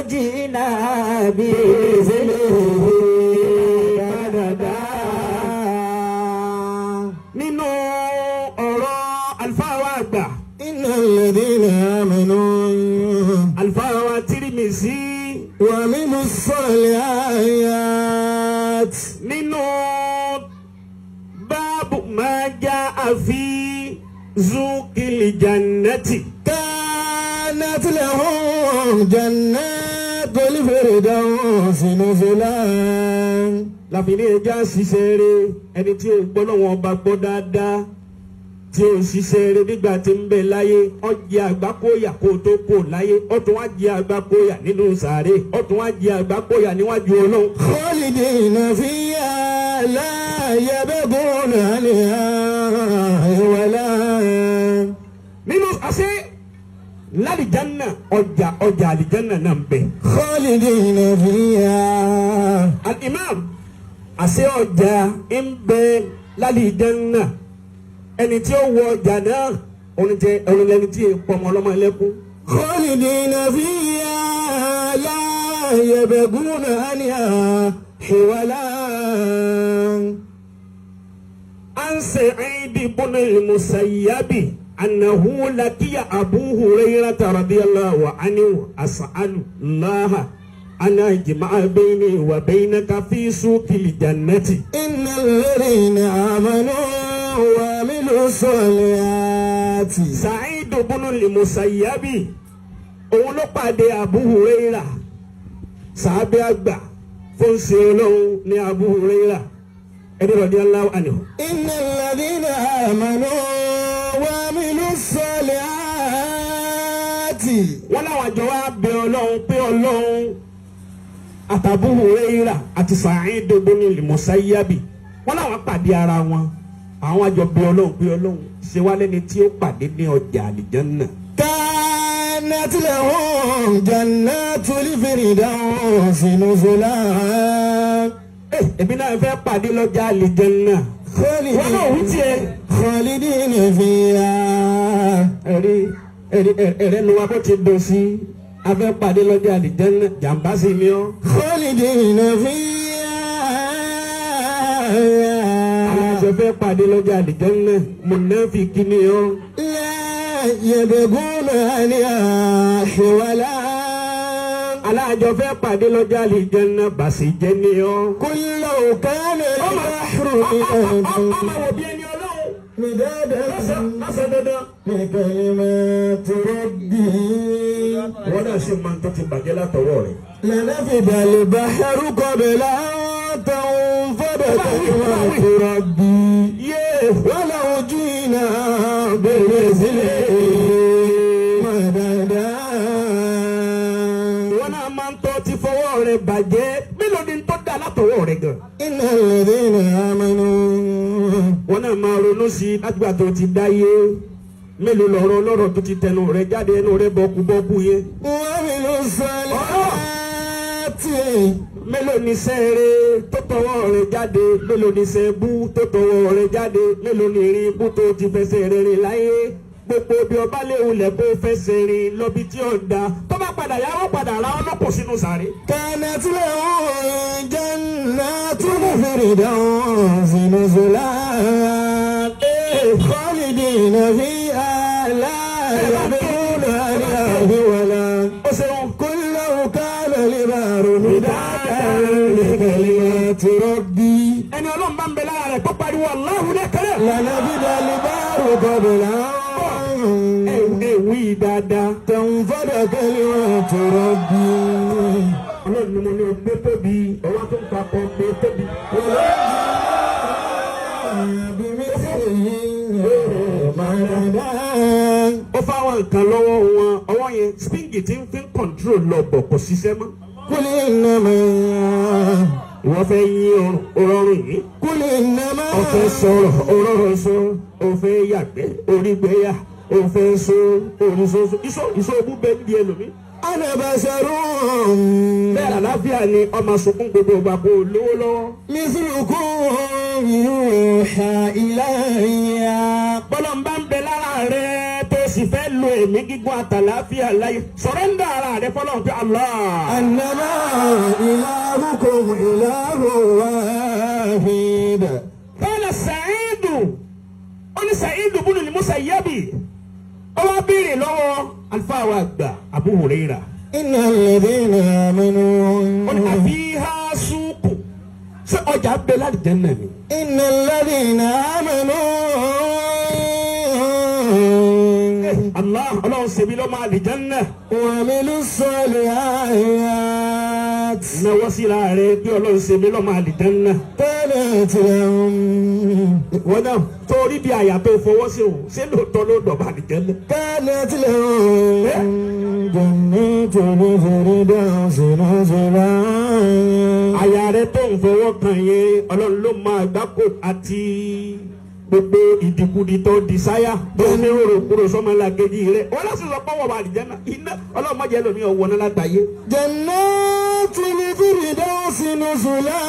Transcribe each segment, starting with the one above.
جئنا بمثله مددا. Nínú ọ̀rọ̀ àlùfáà wa àgbà, إن الذين آمنوا àlùfáà wa Tirmidhi, وعملوا الصالحات nínú باب ما جاء في سوق الجنة. كانت لهم جنات الفردوس نزلا. Láfi ní ẹja ṣiṣẹ́ rẹ. Ẹni tí ó gbọ́ lọ́wọ́ ọba gbọ́ dáadáa, tí ó ṣiṣẹ́ rẹ nígbà tí ń bẹ láyé, ó jẹ àgbákòyà kó tó kó láyé, ó tún wá jẹ àgbákòyà nínú sàárè, ó tún wá jẹ àgbákòyà níwájú Ọlọ́run. خالدين فيها لا يبغون عنها حولا. Nínú àṣẹ lálìjánà, ọjà àlìjánà náà ń bẹ. خالدين فيها. Al-imam, àṣẹ ọjà ń bẹ lálìjánà. Ẹni tí ó wọ ọjà náà, òun lẹni tí èèpọ̀ ọmọ ọlọ́mọ ẹlẹ́kún. خالدين فيها لا يبغون عنها حولا. عن سعيد بن المسيب أنه لقي أبو هريرة رضي الله عنه: أسأل الله أن يجمع بيني وبينك في سوق الجنة. إن الذين آمنوا وعملوا الصالحات. سعيد بن المسيب òun ló pàdé Abu Huraira, sàábẹ́ àgbà fún ṣe Ọlọ́run ní Abu Huraira ẹni رضي الله عنه. إن الذين آمنوا وعملوا الصالحات. Wọ́n láwọn àjọ wa bẹ Ọlọ́run pé Ọlọ́run àti Abu Huraira àti Sa'id ibn al-Musayyabi, wọ́n láwọn pàdé ara wọn, àwọn àjọ bẹ Ọlọ́run pé Ọlọ́run ṣe wá lẹ́ni tí ó pàdé ní ọjà àlìjánná. كانت لهم جنات الفردوس نزلا. Ẹ èmi náà fẹ́ pàdé lọ́jà àlìjánná. Wọ́n náà wí tiẹ̀. خالدين فيها. Ẹ̀rí ẹ̀rí ẹ̀rẹ́ nu wa bó ti dùn sí, a fẹ́ pàdé lọ́jà àlìjánná, jàǹbá sí mi ọ́. خالدين فيها. Àwọn àjọ fẹ́ pàdé lọ́jà àlìjánná, mùnáfíkí ni ọ́. لا يبغون عنها حولا. Aláàjọ fẹ́ pàdé lọ́jà àlìjánná, bàṣẹ jẹ́ ni ọ́. قل لو كان البحر Ọmọ wo bí ẹni Ọlọ́run. مدادا Lọ́sọ̀ dandan. لكلمات ربي Wọ́n náà sì máa ń tó ti bàjẹ́ látọwọ́ rẹ̀. لنفد البحر قبل أن تنفد كلمات ربي Yéé. ولو جئنا بمثله مددا. Wọ́n náà máa ń tọ́ ti fọwọ́ rẹ̀ bàjẹ́. Mélòó ni tó dá látọwọ́ rẹ̀ gan? إن الذين آمنوا. Wọ́n náà máa ronú sí i látìgbà tó ti dáyé. Mélòó lọ̀rọ̀ ọlọ́rọ̀ tó ti tẹnu rẹ̀ jáde, ẹnu rẹ̀ bọ́kúbọ́kú yẹn? وعملوا الصالحات. Mélòó ni sẹ́ẹ̀rẹ̀ tó tọwọ́ rẹ̀ jáde? Mélòó ni sẹ́ẹ̀bù tó tọwọ́ rẹ̀ jáde? Mélòó ni ìrìn ibú tó ti fẹsẹ̀ rẹ̀ rìn láyé? Gbogbo bí ọba léwu lẹ̀ kó fẹsẹ̀ rìn lọ́bi tí ò da, tó bá padà yá, ó padà ra ọlọ́pọ̀ sínú sàré. كانت لهم جنات الفردوس نزلا خالدين فيها لا يبغون عنها حولا. Ó ṣeun. قل لو كان البحر مدادا لكلمات ربي Ẹni Ọlọ́run bá ń bẹ lára rẹ̀, kó pariwo Allahu lẹ́kẹ̀rẹ́. لنفد البحر قبل Ẹ أن ẹ wí dáadáa. تنفد كلمات ربي. Ọlọ́run ni mo ní o gbé tóbi, ọwọ́ tó ń papọ̀ gbé tóbi. بمثله مددا. Ó fáwọn nǹkan lọ́wọ́ wọn, ọwọ́ yẹn spring tí ń fi ń control lọ bọ̀ kò ṣiṣẹ́ mọ́. قل إنما Ìwọ fẹ́ yí ọrùn ọrọ̀rùn yìí. قل إنما Ó fẹ́ sọ̀rọ̀ ọrọ̀rọ̀ sọ, ó fẹ́ yàgbẹ́ orígbẹ́yà, ó fẹ́ so oríṣoṣo iṣó iṣó ogún bẹ́ẹ̀ ní ẹlòmí. أنا بشر Bẹ́ẹ̀ àlàáfíà ni ọmọ sunkún gbogbo ìgbà kó lówó lọ́wọ́. مثلكم يوحى إلي. Bọ́lá ń bá ń bẹ lára rẹ tó sì fẹ́ lo ẹ̀mí gígùn àtàlàáfíà láyé sọ̀rẹ́ńdà ara rẹ fọlọ́run pé Allah. أنما إلهكم إله واحد. Qala Sa'idu, ó ní Sa'idu bunu ní Musayyabi, ó wá béèrè lọ́wọ́ àlùfáà wa àgbà Abu Huraira. إن الذين Ó ní آمنوا àfihà súnkù, ṣé ọjà ń bẹ lálìjánnà ni? إن الذين آمنوا Allah, ọlọ́run ṣe mí lọ́mọ àlìjánnà. وعملوا الصالحات Náwó síra rẹ bí ọlọ́run ṣe mí lọ́mọ àlìjánnà. كانت لهم Wọ́n náà torí bí àyà tó fọwọ́ sí òun, ṣé lóòótọ́ ló dọ̀bà àlìjánnà? كانت لهم جنات الفردوس نزلا. Àyà rẹ tó ń fọwọ́ kàn yẹn, ọlọ́run ló máa gbáko àti gbogbo ìdìkudì tó di sáyà tó ní rorò kúrò sọmọlá kejì rẹ. Wọ́n lọ sí sọ pé wọ́n wà àlìjánnà iná, ọlọ́run má jẹ́ lómi ọ̀wọ́ náà látàyé. جنات الفردوس نزلا.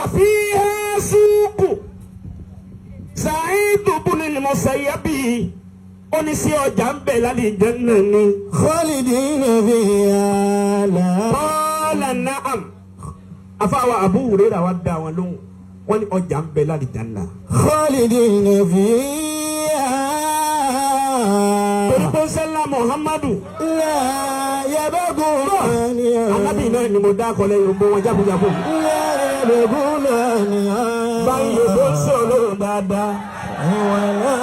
Àfihàn súnkù, Sa'idu bunu Musayyabi, ó ní sí ọjà ń bẹ lálìjánnà ni. خالدين فيها لا Qala na'am. Afáwa Abu Hurairah wa dá wọn lóhùn, wọ́n ní ọjà ń bẹ lálìjánnà. خالدين فيها Torí pé sẹ́lá Muhammadu لا يبغون alábì náà ni mo dá akọlẹ̀ yorùbá wọn jákujáku. لا يبغون Báyìí ló ń sọ̀rọ̀ dáadáa. ولا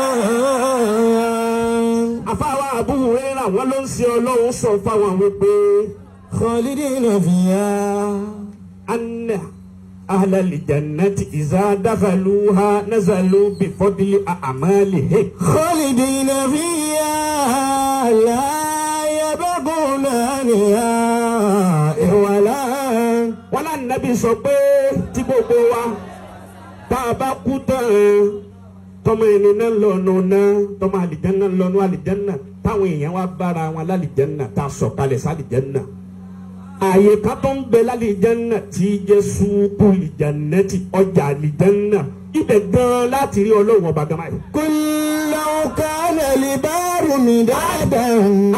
Afáwa Abu Hurairah wọn ló ń ṣe ọlọ́run sọ fáwọn wípé خالدين فيها anna ahlal jannati iza dakhaluha nazalu bi fadli a'malihim. خالدين فيها لا يبغون عنها ولا Wọ́n lá nàbí sọ pé tí gbogbo wa tá a bá kú tán, tọmọ ẹni náà lọ́nu náà, tọmọ àlìjánná lọ́nu àlìjánná, táwọn èèyàn wá bára wọn lálìjánná, tá a sọ̀kalẹ̀ sálìjánná. Ààyè kan tó ń bẹ lálìjánná tí í jẹ́ súkú lìjánná, ti ọjà àlìjánná, ibẹ̀ gan-an láti rí ọlọ́run ọba gama yìí. قل لو كان البحر مدادا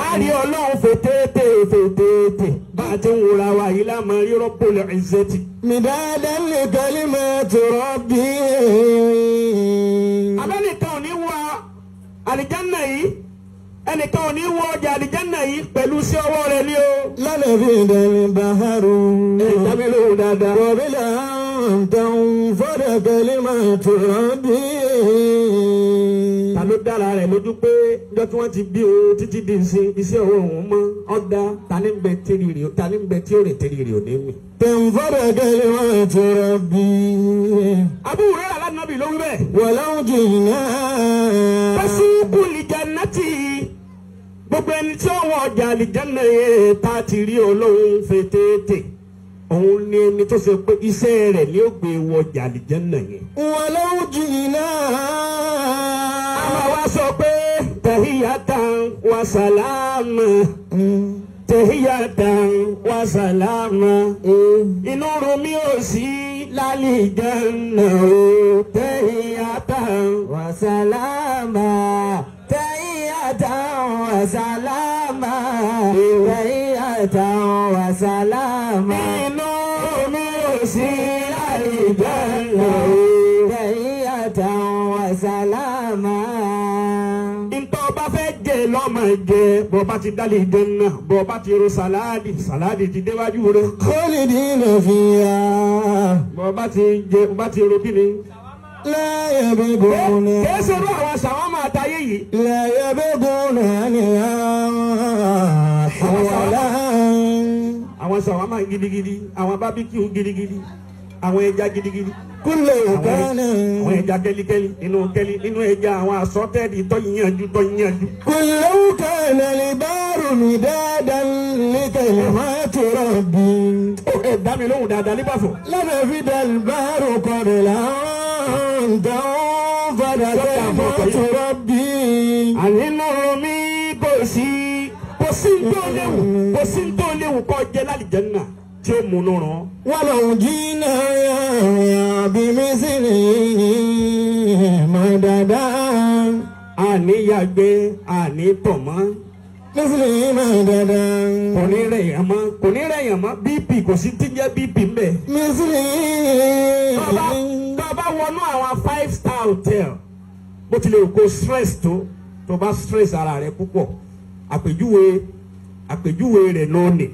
A rí ọlọ́run fètètè fètètè, bá a ti ń wúra wa yìí láàmú rí Rabbul Izzati. مدادا لكلمات ربي Abẹ́nìkan ò ní wọ àlìjánná yìí, ẹnìkan ò ní wọ ọjà àlìjánná yìí pẹ̀lú sí ọwọ́ rẹ̀ ní o. لنفد البحر Dábí lóhùn dáadáa. قبل أن تنفد كلمات ربي. Ta ló dára rẹ̀ lójú pé níjọ́ tí wọ́n ti bí òun títí di ìsìn iṣẹ́ ọwọ́ òun mọ́ ọ̀dà, ta ní bẹ tẹ́rì rè, ta ní bẹ tí ó rìn tẹ́rì rè ò ní mì. تنفد كلمات ربي. Abu Hurairah alánàbì ló wí bẹ́ẹ̀. ولو جئنا Fasuku lìjànàtì, gbogbo ẹni tí ó wọ ọjà àlìjánà yẹn tá a ti rí ọlọ́run fètètè, òun ni ẹni tó ṣe pé iṣẹ́ rẹ̀ ni ó gbé wọ ọjà àlìjánà yẹn. ولو جئنا Àmọ́ wa sọ pé tahiyatan wa salama, tahiyatan wa salama, inú rumi ò sí lálìjánà o, tahiyatan وسلاما تحية وسلاما تحية وسلاما inú rumi ò sí lálìjánà o. تحية وسلاما. Ntọ́ ọba fẹ́ jẹ lọ́mọ jẹ, bọ́ba ti dálé jẹ́nà, bọ́ba ti ro sàláàdì, sàláàdì ti déwájú rẹ. خالدين فيها Bọ́ba ti jẹ, bọ́ba ti ro kíni. لا يبغون Kìí ṣe irú àwọn sàwọn máa tayé yìí. لا يبغون عنها حولا. Àwọn sàwọn máa gidigidi, àwọn bábíkìú gidigidi, àwọn ẹja gidigidi. كل كان Àwọn ẹja kẹ́líkẹ́lí nínú kẹ́lí nínú ẹja, àwọn asọ́tẹ́ẹ̀dì tọ́yìnyànjú tọ́yìnyànjú. قل لو كان البحر مدادا لكلمات ربي Ó ẹ̀ dá mi lóhùn dáadáa nígbàfọ̀. لنفد البحر قبل أن تنفد كلمات ربي. Ànínú mi kò sí, kò sí ní tó léwu, kò sí ní tó léwu kọ́ jẹ́ lálìjẹ́nà tí ó múnú rán. ولو جئنا بمثله مددا. Àní yàgbẹ́, àní tọ̀ mọ́. مثله مددا. Kò ní rẹ̀ yàn mọ́, kò ní rẹ̀ yàn mọ́. BP, kò sí tí ń jẹ́ BP ń bẹ̀. مثله. Tó bá wọnú àwọn 5 star hotel, bó tilẹ̀ kó stress tó, tó bá stress ara rẹ púpọ̀, àpèjúwe rẹ̀ lónìí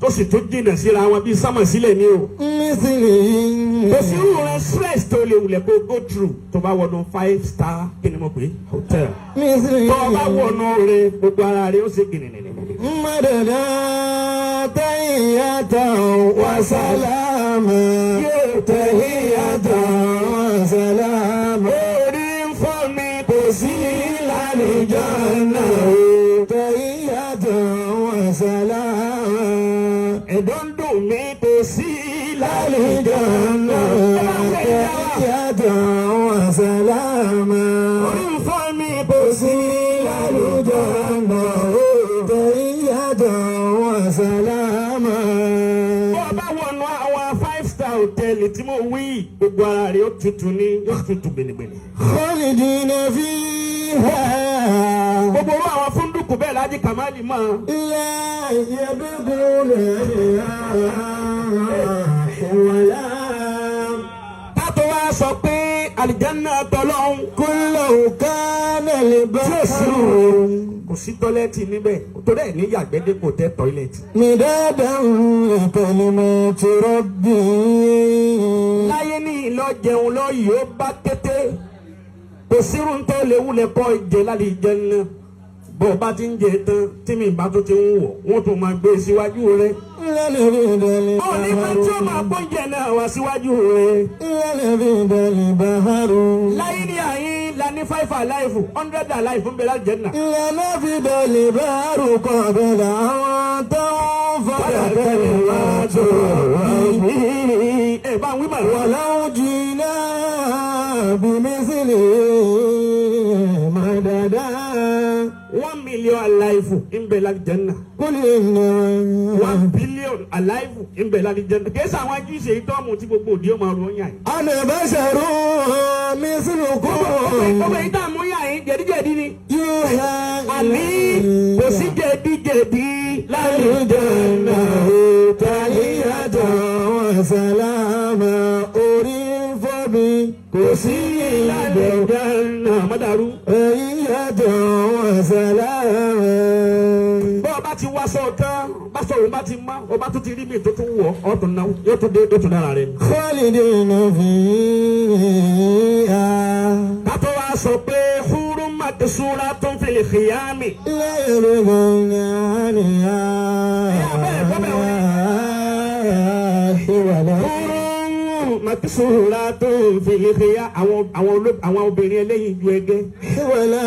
tó sì tó jìnnà síra wọn bíi sámà sílẹ̀ ní o. مثله. Kò sí irú rẹ stress tó lè wulẹ̀ kó go through tó bá wọnú 5 star, kí ni mo pè é, hotel. مثله. Tó bá wọnú rẹ, gbogbo ara rẹ ó sì gìnìnìnì. مددا تحية وسلاما، تحية وسلاما. Orí ń fọ́ mi, kò sí lálùjánnà o. تحية وسلاما. Ẹ̀dọ̀ ń dùn mí, kò sí lálùjánnà. تحية وسلاما. Orí ń fọ́ mi, kò sí lálùjánnà o. تحية وسلاما. Bó o bá wọnú àwọn 5 star hotel tí mo wí, gbogbo ara rẹ̀ ó tutù ní, yóò tutù gbènìgbènì. خالدين فيها. Gbogbo orú àwọn fúndùkú bẹ́ẹ̀ lájí kàmáàlì mọ́. لا يبغون ولا. Ká tó wá sọ pé àlìjáná tọlọ́hún. قل لو كان البحر Kò sí toilet níbẹ̀, torí ẹ̀ ní yàgbẹ́ dépò tẹ́ toilet. مدادا لكلمات ربي. Láyé ní ìlọ jẹun lọ yóò bá kété, kò sírun tó lè wúlẹ̀ kọ́ jẹ lálìjáná. Bó o bá ti ń jẹ tán, tí mi bá tó ti ń wọ̀, wọ́n tún máa gbé síwájú rẹ̀. لنفد Ó ní pé tí ó máa البحر gbóúnjẹ náà wá síwájú rẹ̀. لنفد البحر. Láyé ní àyín la ní five alive, 100 alive ń bẹ lálìjáná. لنفد البحر قبل أن تنفد كلمات ربي. Ẹ bá ń wí màá. ولو جئنا بمثله مددا. 1 million alive ń bẹ lálìjáná. قل إن 1 billion alive ń bẹ lálìjáná. Kì í ṣe àwọn ajíṣe ìtọ́mù tí gbogbo òdi ó máa ro yàn yín. أنا بشر مثلكم. Gbogbo èyí tá a mú yàn yín, jẹ̀díjẹ̀dí ni. يوحى. Àní kò sí jẹ̀díjẹ̀dí lálìjáná. تحية وسلاما. Orí ń fọ́ mi, kò sí Lálìjáná mọ́dàrú. تحية وسلاما. Bọ́ ọ bá ti wá sọ tán, bá sọ òun bá ti mọ́, ọba tó ti rí mi tó tún wọ̀ ọ́ tún náwó, yóò tún dé, yóò tún dára rẹ̀. خالدين فيها. Ká tó wá sọ pé حور مقصورات في الخيام. لا يبغون عنها ولا. حور مقصورات في الخيام. Àwọn obìnrin ẹlẹ́yin ju ẹgẹ́. ولا.